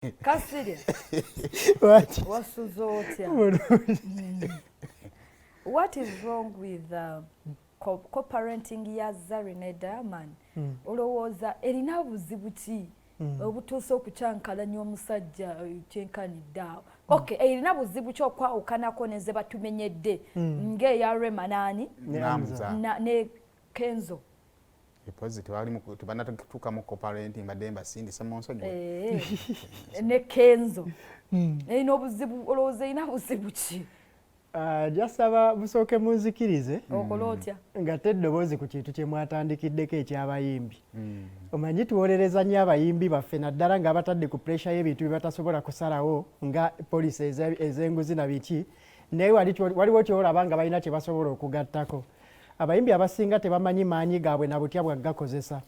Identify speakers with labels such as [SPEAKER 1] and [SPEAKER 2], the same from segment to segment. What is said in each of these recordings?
[SPEAKER 1] Kasirye,
[SPEAKER 2] Lwaki?
[SPEAKER 1] Wasuze otya?
[SPEAKER 2] Bulungi.
[SPEAKER 1] What is wrong with co-parenting ya Zari ne Diamond? Olowooza erina buzibu ki obutuuse okukyankalanya omusajja kyenkanidde awo? Okay, erina buzibu ki okwawukanako ne ze batumenyedde ng'eya Rema naani?
[SPEAKER 3] Namza.
[SPEAKER 1] Ne Kenzo.
[SPEAKER 3] Epozi tebanatuuka mu co-parenting, mbadde mbasindisa mu nsonyi.
[SPEAKER 1] Eh, ne Kenzo erina obuzibu, olowooza erina buzibu ki?
[SPEAKER 2] Ah, njasaba busooke munzikirize
[SPEAKER 1] Okola otya?
[SPEAKER 2] Nga te eddoboozi ku kintu kye mwatandikiddeko ekyabayimbi. Omanyi tuwolereza nnyo abayimbi baffe, naddala nga batadde ku pressure y'ebintu bye batasobola kusalawo nga policy ez'enguzi na biki, naye waliwo kyolaba nga balina kye basobola okugattako. Abayimbi abasinga tebamanyi maanyi gaabwe na butya bwaggakozesa.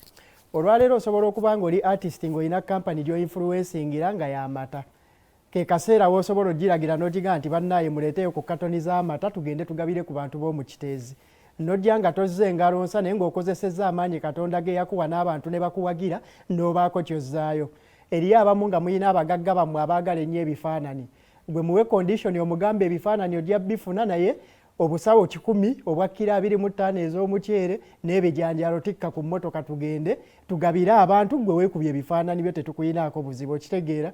[SPEAKER 2] Olwaleero osobola okuba nga oli artist ng'olina kampani gy'oinfluencingira nga y'amata. Ke kaseera w'osobola ogiragira n'ogigaa nti, "Bannaaye, muleeteyo ku katoni z'amata tugende tugabire ku bantu b'omu Kiteezi." Nojja nga tozza engalo nsa, naye ng'okozesezza amaanyi Katonda ge yakuwa n'abantu ne bakuwagira, n'obaako ky'ozzaayo. Eriyo abamu nga mulina abagagga bammwe abaagala ennyo ebifaananyi. Gwe muwe condition, omugambe ebifaananyi ojja bifuna, naye obusawo 100 obwa kiro 25 ez'omuceere n'ebijanjaalo tikka ku mmotoka tugende tugabire abantu. Gwe weekubye ebifaananyi byo, tetukuyinaako buzibu, okitegeera?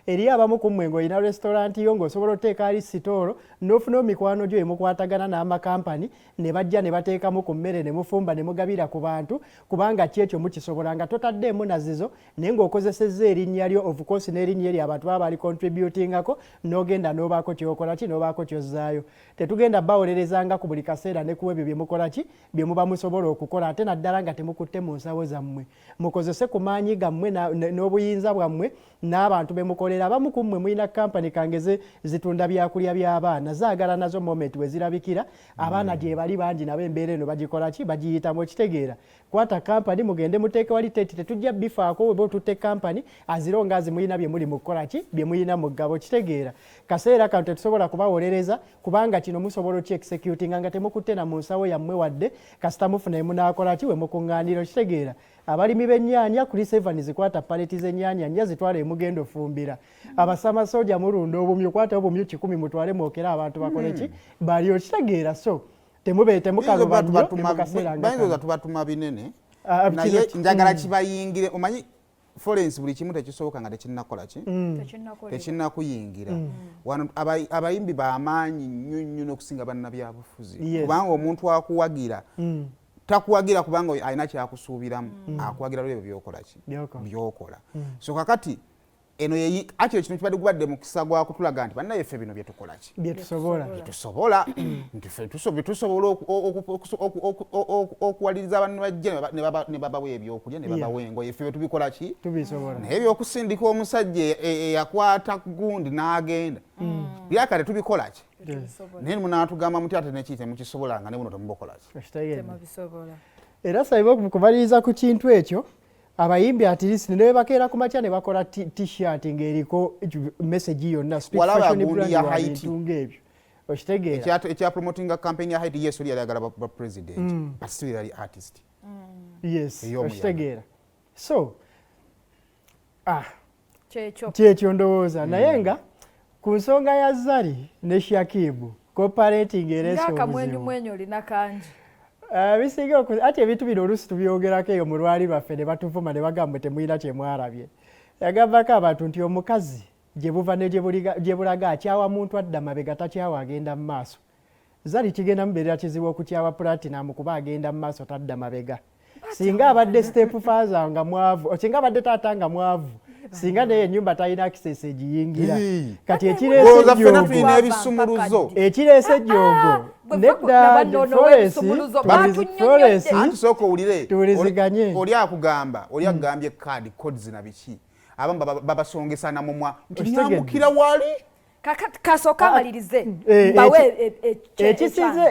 [SPEAKER 2] Eriyo abamu ku mmwe ng'olina restaurant yo ng'osobola oteeka ali sitoolo n'ofuna emikwano gyo emukwatagana n'amakampani ne bajja ne bateekamu ku mmere ne mufumba ne mugabira ku bantu, kubanga ki ekyo mukisobola nga totaddeemu nazizo, naye ng'okozesezza erinnya lyo, of course n'erinnya eryo abantu baba bali contributingako, n'ogenda n'obaako kyokola ki, n'obaako kyozzaayo. Tetugenda bawolerezanga ku buli kaseera ne ku ebyo bye mukola ki, bye muba musobola okukola, ate naddala nga temukutte mu nsawo zammwe. Mukozese ku maanyi gammwe n'obuyinza bwammwe n'abantu be mukolera. Abamu ku mmwe mulina kampani kangeze zitunda byakulya by'abaana, zaagala nazo moment we zirabikira abaana gye bali bangi, nabo embeera eno bagikola ki, bagiyitamu, okitegeera? Kwata kampani mugende muteeke wali teti, tetujja bifaako weba otutte kampani aziro nga zimulina bye muli mukukola ki, bye mulina mu ggabo, okitegeera? Kaseera kano tetusobola kubawolereza kubanga kino musobola oki executinga nga temukutte na mu nsawo yammwe wadde, kasita mufuna emunaakola ki, we mukuŋŋaanira, okitegeera? Abalimi b'ennyaanya, Chris Evans, kwata paleti z'ennyaanya nnya zitwale emugenda ofumbira. Abasamasoja mulunda obumyu, kwata obumyu 100 mutwale mwokere abantu bakole ki, bali, okitegeera? So temube temukaluba nnyo ne mu kaseera nga
[SPEAKER 3] bayinza
[SPEAKER 2] kano.
[SPEAKER 3] Tubatuma binene
[SPEAKER 2] Ah,
[SPEAKER 3] naye njagala kibayingire. Omanyi Florence, buli kimu tekisoboka nga tekinnakola ki?
[SPEAKER 1] Tekinnakolebwa.
[SPEAKER 3] Tekinnakuyingira. Wano abayimbi bamaanyi nnyo nnyo n'okusinga bannabyabufuzi, kubanga omuntu akuwagira takuwagira kubanga alina kyakusuubiramu, akuwagira lwebyo byokola ki?
[SPEAKER 2] Byokola.
[SPEAKER 3] Byokola. So kakati eno yeyi akyo kino kibadde gubadde mukisa gwa kutulaga nti bannayeffe bino byetukola ki?
[SPEAKER 2] Byetusobola.
[SPEAKER 3] Byetusobola, nti ffe byetusobola okuwaliriza abantu ne bajja ne babawa ebyokulya ne babawa engoye. Ffe byetubikola ki?
[SPEAKER 2] Tubisobola.
[SPEAKER 3] Naye ebyokusindika omusajja eyakwata gundi n'agenda byaka tetubikola ki?
[SPEAKER 1] Tetubisobola.
[SPEAKER 3] Naye munaatugamba muti ate neki temukisobola nga ne buno temubukola ki?
[SPEAKER 2] Okitegedde?
[SPEAKER 1] Temubisobola.
[SPEAKER 2] Era saiba okumaliriza ku kintu ekyo, abayimbi at least ne bakeera ku makya ne bakola t-shirt ng'eriko message yonna, street
[SPEAKER 3] Walaba
[SPEAKER 2] fashion
[SPEAKER 3] gundi
[SPEAKER 2] brand
[SPEAKER 3] ya
[SPEAKER 2] wa
[SPEAKER 3] Haiti.
[SPEAKER 2] bintu ng'ebyo, okitegeera?
[SPEAKER 3] Ekya promotinga campaign ya Haiti, yes, oli yali ayagala ba president, but still yali artist.
[SPEAKER 2] Yes.
[SPEAKER 3] Ey'omuyaga.
[SPEAKER 2] Okitegeera? So ah,
[SPEAKER 1] Kyekyo.
[SPEAKER 2] Kyekyo ndowooza. Naye nga ku nsonga ya Zari ne Shakibu, co-parenting ereese obuzibu.
[SPEAKER 1] Ng'akamwenyumwenyu olina kangi.
[SPEAKER 2] Ah, bisinga ati ebintu bino oluusi tubyogerako eyo mu lwali lwaffe ne batuvuma ne bagamba temulina kye mwarabye. Yagambako abantu nti omukazi gye buva ne gye bulaga akyawa muntu adda mabega, takyawa agenda mu maaso. Zari kigenda mubeerera kizibu okukyawa Platinum kuba agenda mu maaso, tadda mabega. Singa abadde step father nga mwavu, singa abadde taata nga mwavu, singa naye ennyumba talina access egiyingira.
[SPEAKER 3] Hey.
[SPEAKER 2] Kati ekireese
[SPEAKER 3] Olowooza ffenna
[SPEAKER 2] ejjoogo
[SPEAKER 3] tulina ebisumuluzo.
[SPEAKER 2] Ekireese ejjoogo
[SPEAKER 1] Bwe
[SPEAKER 2] nedda.
[SPEAKER 1] Nedda.
[SPEAKER 2] Florence,
[SPEAKER 1] Ebisumuluzo
[SPEAKER 2] tuwuliz- Florence,
[SPEAKER 3] Anti sooka owulire.
[SPEAKER 2] Tuwuliziganye.
[SPEAKER 3] Oli akugamba, oli akugambye card codes na biki, abamu babasongesa na mumwa nti
[SPEAKER 2] Okitegedde?
[SPEAKER 3] nyambukira wali.
[SPEAKER 1] Kakati kasooka amalirize
[SPEAKER 2] Eh,
[SPEAKER 1] mbawe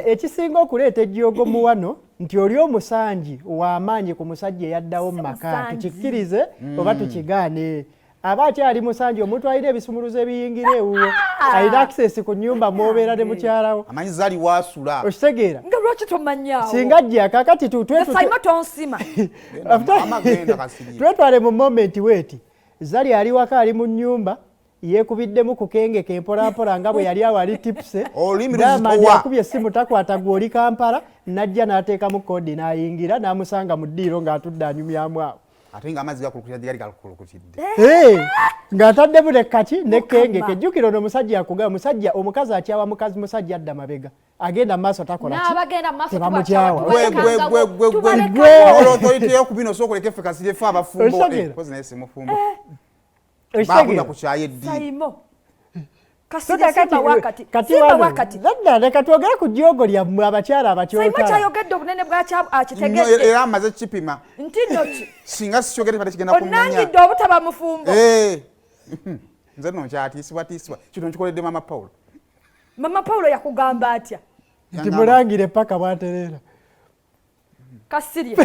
[SPEAKER 2] Ekisinga okuleeta ejjoogo mu wano nti oli omusanji w'amaanyi ku musajja eyaddawo mu
[SPEAKER 1] Si
[SPEAKER 2] maka.
[SPEAKER 1] musanji.
[SPEAKER 2] Tukikkirize oba tukigaane, aba akyali musanji. Omuntu alina ebisumuluzo ebiyingira ewuwo, alina access ku nnyumba mw'obeera ne mukyalawo.
[SPEAKER 3] Amanyi Zali waasula.
[SPEAKER 2] Okitegeera?
[SPEAKER 1] Nga lwaki tomanyaawo?
[SPEAKER 2] Singa ajja kakati
[SPEAKER 1] Saima tonsima.
[SPEAKER 3] Amagenda kasirye.
[SPEAKER 2] Twetwale mu moment weeti. Zari ali waka, ali mu nnyumba, yeekubiddemu ku kenge ke mpolampola nga bwe yali awo ali tipsy.
[SPEAKER 3] Olulimi
[SPEAKER 2] Diamond
[SPEAKER 3] luzitowa.
[SPEAKER 2] akubye essimu takwata, gw'oli Kampala, n'ajja n'ateekamu koodi n'ayingira n'amusanga mu ddiiro ng'atudde anyumyamu awo.
[SPEAKER 3] Ate ng'amazzi gakulukutira gali gakulukutidde.
[SPEAKER 2] Hey, ng'ataddemu ne kaki ne kenge
[SPEAKER 1] Mukama.
[SPEAKER 2] ke. Jjukira ono omusajja akugamba, musajja omukazi akyawa mukazi, musajja adda mabega, agenda mu maaso takola ki?
[SPEAKER 1] N'abagenda mu maaso.
[SPEAKER 2] Tebamukyawa.
[SPEAKER 3] Gwe gwe gwe gwe gwe.
[SPEAKER 2] Gwe.
[SPEAKER 3] Moral authority yo ku bino sooka oleke ffe Kasirye ffe abafumbo.
[SPEAKER 2] Okitegeera?
[SPEAKER 3] Mpozi naye si mufumbo.
[SPEAKER 2] Okitegeera?
[SPEAKER 3] Baakudda ku kyayo eddiini.
[SPEAKER 1] Saimo.
[SPEAKER 2] So
[SPEAKER 1] Kasirye
[SPEAKER 2] kakati
[SPEAKER 1] simba wakati.
[SPEAKER 2] kati
[SPEAKER 1] Simba
[SPEAKER 2] wano,
[SPEAKER 1] wakati.
[SPEAKER 2] nedda, leka twogere ku jjogo lyammwe abakyala
[SPEAKER 1] Saimo
[SPEAKER 2] abakyotala.
[SPEAKER 1] kyayogedde obunene bwakyo
[SPEAKER 3] Nnyo,
[SPEAKER 1] akitegedde.
[SPEAKER 3] era amaze kipima.
[SPEAKER 1] Nti nno ki?
[SPEAKER 3] Singa sikyogere kibadde kigenda kumenya.
[SPEAKER 1] Onnangidde obutaba mufumbo.
[SPEAKER 3] Eh. Nze nno nkyatiisibwatiisibwa. Kino nkikoledde Mama Paul.
[SPEAKER 1] Mama Paulo yakugamba atya?
[SPEAKER 2] Nti mulangire paka bwatereera.
[SPEAKER 1] Kasirye.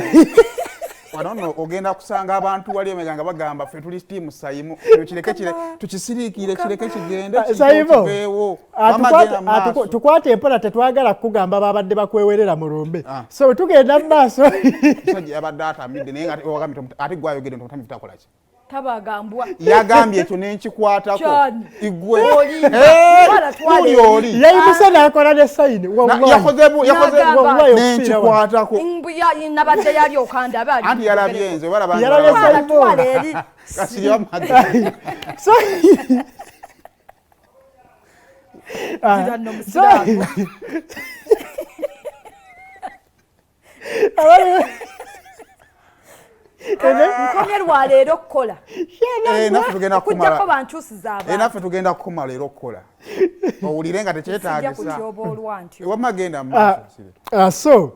[SPEAKER 3] Wano nno ogenda kusanga abantu wali emabega nga bagamba ffe tuli team Saimo. Kino kireke kire tukisiriikire kireke kigende
[SPEAKER 2] Ah, Saimo,
[SPEAKER 3] kiveewo. Mama genda mu maaso.
[SPEAKER 2] Tukwate empola, tetwagala kukugamba babadde bakwewerera mu lumbe.
[SPEAKER 3] Ah.
[SPEAKER 2] So tugenda mu maaso.
[SPEAKER 3] Omusajja yabadde atamidde naye nga wagambye nti ate gwe ayogedde nti omutamiivu takola ki?
[SPEAKER 1] Tabagambwa.
[SPEAKER 3] Yagambye ekyo ne nkikwatako.
[SPEAKER 1] Kyani?
[SPEAKER 3] Igwe.
[SPEAKER 1] Oli.
[SPEAKER 3] Eh,
[SPEAKER 1] Twala, twala
[SPEAKER 3] uli
[SPEAKER 1] eri.
[SPEAKER 3] oli.
[SPEAKER 2] Yayimuse n'akola ne sayini. Wallahi.
[SPEAKER 3] Yakoze
[SPEAKER 1] N'agamba.
[SPEAKER 2] Wallahi
[SPEAKER 3] ne
[SPEAKER 2] okufiira wano.
[SPEAKER 3] nkikwatako.
[SPEAKER 1] Mbuya nabadde yali okanda abe ali.
[SPEAKER 3] Anti yalabye nze oba laba
[SPEAKER 2] Yalabye
[SPEAKER 1] Twala,
[SPEAKER 2] Saimo.
[SPEAKER 1] twala eri.
[SPEAKER 3] Kasirye wamagezi.
[SPEAKER 2] So Ah,
[SPEAKER 1] Gira nno musiraamu. Nkomye lwaleero okukola.
[SPEAKER 3] Eh, naffe tugenda
[SPEAKER 1] Okuggyako
[SPEAKER 3] kukumala.
[SPEAKER 1] bankyusiza
[SPEAKER 3] Eh,
[SPEAKER 1] abantu.
[SPEAKER 3] naffe tugenda kukumala leero okukola. Owulire nga
[SPEAKER 1] Sijja
[SPEAKER 3] tekyetaagisa.
[SPEAKER 1] kutyoboolwa ntyo.
[SPEAKER 3] Wamma genda mu maaso. Kasirye.
[SPEAKER 2] Ah, so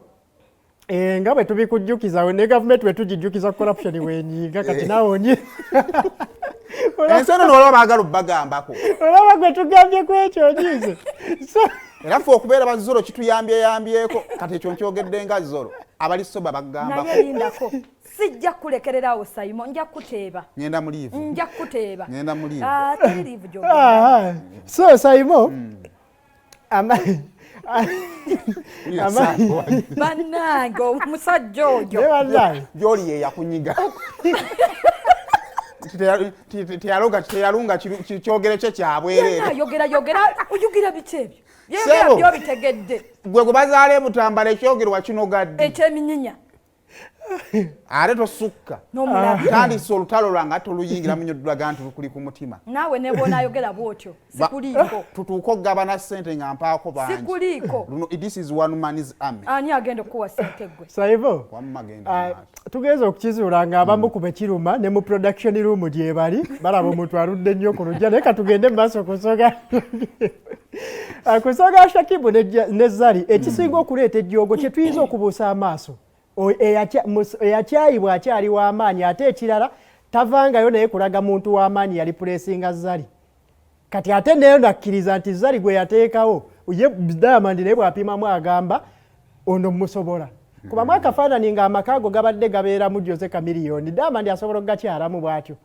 [SPEAKER 2] nga bwe tubikujjukiza ne gavumenti bwe tugijjukiza corruption wenyiiga kati naawe onyi
[SPEAKER 3] Ensi eno nolaba baagala obbagambako.
[SPEAKER 2] Olaba gwe tugambye ku ekyo onyiize. So
[SPEAKER 3] Era ffe okubeera bazoro kituyambyeyambyeko. Kati ekyo nkyogedde nga zoro. Abali soba bagambako.
[SPEAKER 1] Naye lindako. Sijja kukulekererawo Saimo, nja kukuteeba.
[SPEAKER 3] Ngenda mu liivu.
[SPEAKER 1] Nja kukuteeba.
[SPEAKER 3] Ngenda mu liivu.
[SPEAKER 1] Ah, teri liivu gy'ogenda.
[SPEAKER 2] Ah, so Saimo
[SPEAKER 1] Bannange omusajja oyo.
[SPEAKER 2] Ne bannange.
[SPEAKER 3] Gy'oli ye yakunyiga. Teyalunga kyogero kye kyabwereere.
[SPEAKER 1] Yogera yogera oyogera biki ebyo? Byeyogera
[SPEAKER 3] Ssebo.
[SPEAKER 1] by'obitegedde.
[SPEAKER 3] Gwe gwe bazaala e Butambala ekyogerwa kinogadde.
[SPEAKER 1] Ekyeminyinya.
[SPEAKER 3] Ate tosukka.
[SPEAKER 1] N'omulabi.
[SPEAKER 3] Tandise olutalo lwange ate oluyingira mu nnyo lulaga nti lukuli ku mutima.
[SPEAKER 1] Naawe ne bw'onaayogera bw'otyo, sikuliiko.
[SPEAKER 3] Tutuuke okugabana ssente nga mpaako bangi.
[SPEAKER 1] Sikuliiko.
[SPEAKER 3] Luno, this is one man's army.
[SPEAKER 1] Ani agenda okukuwa ssente gwe?
[SPEAKER 2] Saimo,
[SPEAKER 3] Wamma genda
[SPEAKER 2] ah,
[SPEAKER 3] mu maaso.
[SPEAKER 2] tugenza okukizuula ng'abamu ku bekiruma ne mu production room gye bali balaba omuntu aludde nnyo ku lujja, naye katugende mu maaso ku nsonga. Ah, ku nsonga ya Shakibu ne Zari, ekisinga okuleeta ejjoogo kye tuyinza okubuusa amaaso eyakyayibwa akyali w'amaanyi, ate ekirala tavangayo naye kulaga muntu w'amaanyi yali pulesinga Zari. Kati ate naye nakkiriza nti Zari gwe yateekawo ye Diamond, naye bw'apimamu agamba ono musobola kubamu akafaananyi ng'amaka ago gabadde gabeeramu Jose Chameleone. Diamond asobola okugakyalamu bw'atyo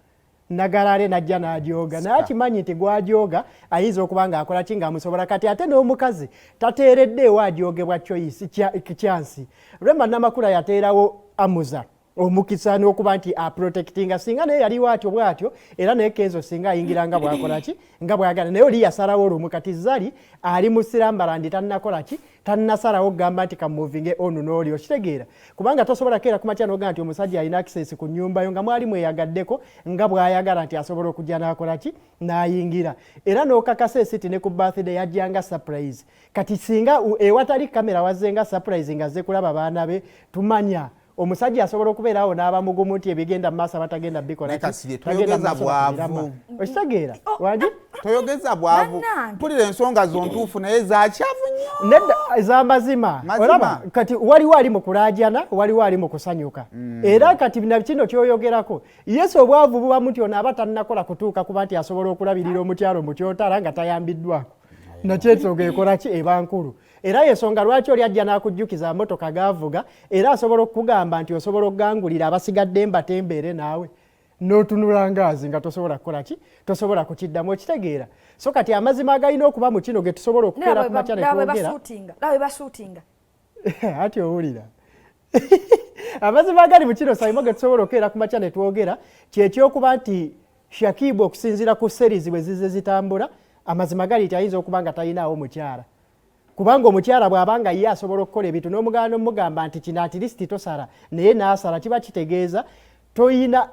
[SPEAKER 2] nagalale najja n'ajooga, naye akimanyi nti gwajooga ayinza okuba ng'akola ki ng'amusobola. Kati ate n'omukazi tateereddeewo ajoogebwa choice chance. Rema Namakula yateerawo Amuza omukisa n'okuba nti aprotectinga, singa naye yaliwo atyo bw'atyo, era naye Kenzo singa ayingira nga bw'akola ki nga bw'ayagala, naye oli yasalawo lumu. Kati Zari ali mu sirambalandi, tannakola ki, tannasalawo kugamba nti kamuvinge onu n'oli, okitegeera? Kubanga tosobola keera kumakya n'ogamba nti omusajja alina access ku nnyumba yo nga mwali mweyagaddeko nga bw'ayagala nti asobola okujja n'akola ki n'ayingira, era n'okakasa esiti ne ku birthday yajjanga surprise. Kati singa ewatali kamera wazzenga surprise nga azze kulaba baana be, tumanya omusajja asobola okubeerawo n'aba mugumu nti ebigenda mu maaso abatagenda bikola
[SPEAKER 3] Naye
[SPEAKER 2] ki?
[SPEAKER 3] Kasirye,
[SPEAKER 2] Tagenda mu
[SPEAKER 3] toyogeza
[SPEAKER 2] maaso bakubira
[SPEAKER 3] bwavu.
[SPEAKER 2] Okitegeera? Wangi?
[SPEAKER 3] Toyogeza bwavu.
[SPEAKER 1] Bannange.
[SPEAKER 3] Mpulira ensonga zo ntuufu naye zakyavu nnyo.
[SPEAKER 2] Nedda, ez'amazima.
[SPEAKER 3] Mazima.
[SPEAKER 2] Olaba kati waliwo ali mu kulaajana, waliwo ali mu kusanyuka. Era kati na kino kyoyogerako, yesu obwavu buba muti ono aba tannakola kutuuka kuba nti asobola okulabirira omukyalo mu kyotala nga tayambiddwako, nakyo ensonga ekola ki eba nkulu. Era yensonga lwaki oli ajja n'akujjukiza amotoka gaavuga, era asobola okukugamba nti osobola okugangulira abasigadde mbatembeere naawe n'otunula ngaazi nga tosobola kukola ki, tosobola kukiddamu, okitegeera? So kati amazima agalina okuba mu kino ge tusobola okukeera ku makya ne
[SPEAKER 1] Nawe
[SPEAKER 2] twogera
[SPEAKER 1] basuutinga, nawe basuutinga.
[SPEAKER 2] Ati owulira amazima agali mu kino, Saimo, ge tusobola okukeera ku makya ne twogera kyekyokuba nti Shakibu okusinziira ku series bwe zizze zitambula, amazima gali nti ayinza okuba nga talinaawo mukyala, kubanga omukyala bw'aba nga ye asobola okukola ebintu n'omugaana omugamba nti kino at least tosala, naye n'asala, kiba kitegeeza toyina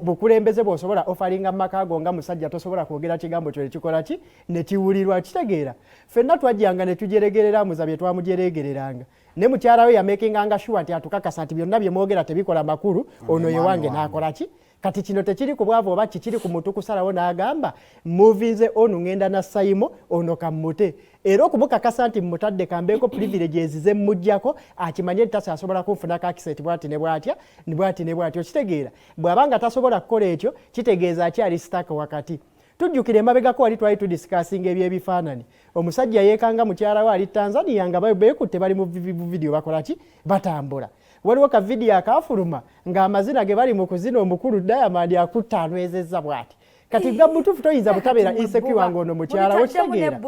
[SPEAKER 2] bukulembeze bw'osobola offeringa mu maka go. Nga musajja tosobola kwogera kigambo kyo nekikola ki, nekiwulirwa. Kitegeera ffenna twajjanga ne tujeregerera muza bye twamujeregereranga, ne mukyala we yamakinganga sure nti atukakasa nti byonna bye mwogera tebikola makulu, ono ye wange. N'akola ki? Kati kino tekiri ku bwavu oba kikiri ku muntu kusalawo n'agamba muvinze ono, ŋŋenda na sayimo ono kammute, era okumukakasa nti mmutadde kambeeko privilege ezize mmuggyako, akimanye nti tasa asobola kunfunako access bwati ne bwatya bwati ne bwati. Okitegeera, bw'aba nga tasobola kukola ekyo, kitegeeza akyali stuck wakati. Tujjukira emabegako wali twali tudiscussinga ebyebifaananyi, omusajja yeekanga mukyala we ali Tanzania nga beekutte bali mu vidiyo, bakola ki, batambula. Waliwo ka vidiyo akafuluma ng'amazina ge bali mu kuzina, omukulu Diamond akutta anywezezza bw'ati. Kati ga butuufu toyinza butabeera insecure ng'ono mukyala we. Kitegeera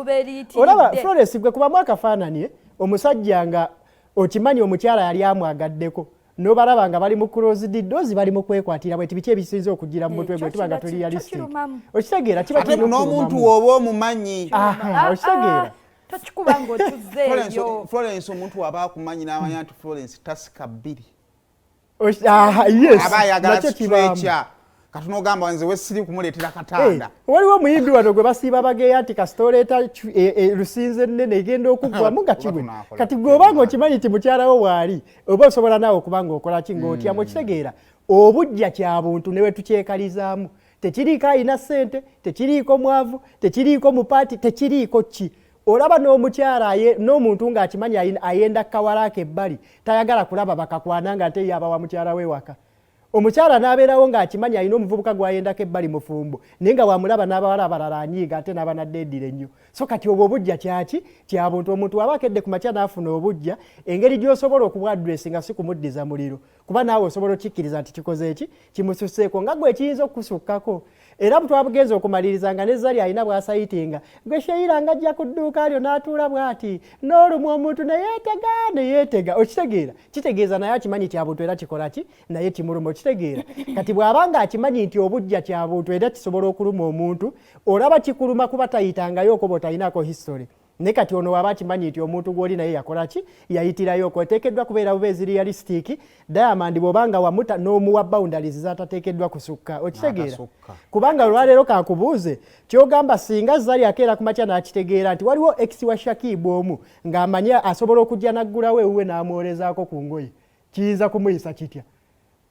[SPEAKER 2] olaba Florence, gwe kubamu akafaanani omusajja nga okimanyi omukyala yali amwagaddeko, nobalaba nga bali mu closed doors, bali mu kwekwatira bweti, biki ebisinza okugira mu mutwe gwe? Tuba nga tuli realistic, okitegeera, kiba
[SPEAKER 3] kirina n'omuntu woba omumanyi.
[SPEAKER 2] Okitegeera.
[SPEAKER 1] Tokikuba ng'otuzzeeyo.
[SPEAKER 3] Florence, omuntu waba akumanyi n'amanya nti Florence tasika bbiri, aba ayagala stretcher. Kati nogamba nze wesiri kumuleetera katanda.
[SPEAKER 2] Waliwo omuyimbi wano gwe basiiba bageya nti kasita oleeta lusinze ennene egenda okuggwamu nga kiwe. Kati gwe obanga okimanyi nti mukyala wo waali, oba osobola naawe okuba nga okola ki, ng'otyamu. Okitegeera, obujja kya buntu ne we tukyekalizaamu. Tekiriiko alina ssente, tekiriiko mwavu, tekiriiko mupaati, tekiriiko ki. Olaba n'omukyala n'omuntu ng'akimanyi ayenda kawala ke ebbali, tayagala kulaba bakakwana nga nte ye abawa mukyala we waka. Omukyala n'abeerawo ng'akimanyi alina omuvubuka gw'ayendako ebbali mufumbo, naye nga wamulaba n'abawala abalala anyiiga, ate n'aba naddeedire nnyo. So kati obwo obujja kyaki? Kya buntu. Omuntu waba akedde ku makya n'afuna obujja, engeri gy'osobola okubwaddressinga si kumuddiza muliro, kuba naawe osobola okikkiriza nti kikoze eki, kimususseeko, nga gwe ekiyinza okukusukkako. Era twabugenza okumaliriza nga ne Zali alina bw'acitinga gwe Sheira nga ajja ku dduuka lyo n'atuula bw'ati n'olumu omuntu neyeetega neyeetega. Okitegeera, kitegeeza naye akimanyi kya buntu era kikola ki, naye kimuluma. Okitegeera, kati bw'aba nga akimanyi nti obujja kya buntu era kisobola okuluma omuntu, olaba kikuluma kuba tayitangayo okoba otalinaako history. Naye kati ono waba akimanyi nti omuntu gw'oli naye yakola ki, yayitirayo okwo, oteekeddwa kubeera bubeezi realistic. Diamond bw'oba nga wamuta n'omuwa boundaries z'atateekeddwa kusukka, okitegeera, kubanga olwaleero kankubuuze, kyogamba singa Zali akeera ku makya n'akitegeera nti waliwo ex wa Shakibu omu ng'amanyi asobola okujja n'aggulawo ewuwe n'amwolezaako ku ngoye, kiyinza kumuyisa kitya?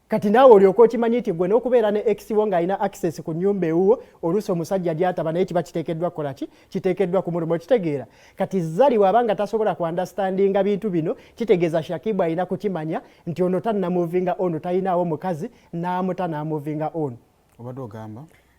[SPEAKER 2] Kati naawe olyoka okimanyi nti gwe n'okubeera ne ex wo ng'alina access ku nnyumba ewuwo, oluusi omusajja gy'ataba naye kiba kiteekeddwa kukola ki, kiteekeddwa kumuluma. Okitegeera, kati Zali waba nga tasobola ku understandinga bintu bino, kitegeeza Shakibu alina kukimanya nti ono tannamovinga, ono talinaawo mukazi, n'amuta n'amovinga on.
[SPEAKER 3] Obadde ogamba?